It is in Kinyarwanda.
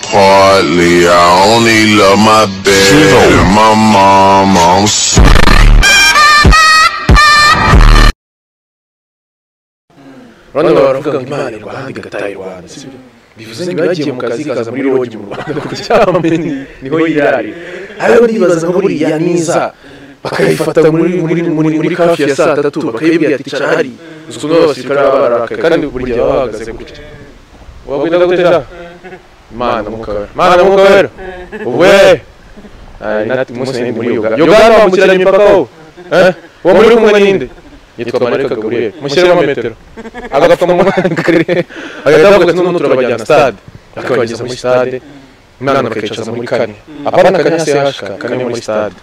partly. I only love my bed and my mom. I'm sorry. Rwanda baravuga ngo Imana Rwanda igataha i Rwanda, sibyo? Bivuze ngo bagiye mu kazi kaza muri lodge mu Rwanda kuryama, niho yirarira. Ariko ndibaza nka buriya niza bakayifata muri kafi ya saa tatu, bakayibwira ati icara hari ukuntu abasirikare baba bararakaye, kandi buri gihe baba bahagaze gutya. Wabwira gute sha? Imana Mwuka Wera, Imana Mwuka Wera uvuye nati umunsi nindi muri Uganda. Uganda wambukiranya imipaka wowe, uwo muri kumwe ninde? Yitwa Marika Gabriel, mushyiremo metero agapfukamunwa karere, agahita avuga ati noneho turabajyana stade, akabageza muri stade, Imana bakayicaza muri kane, apana kane CHK, kane muri stade.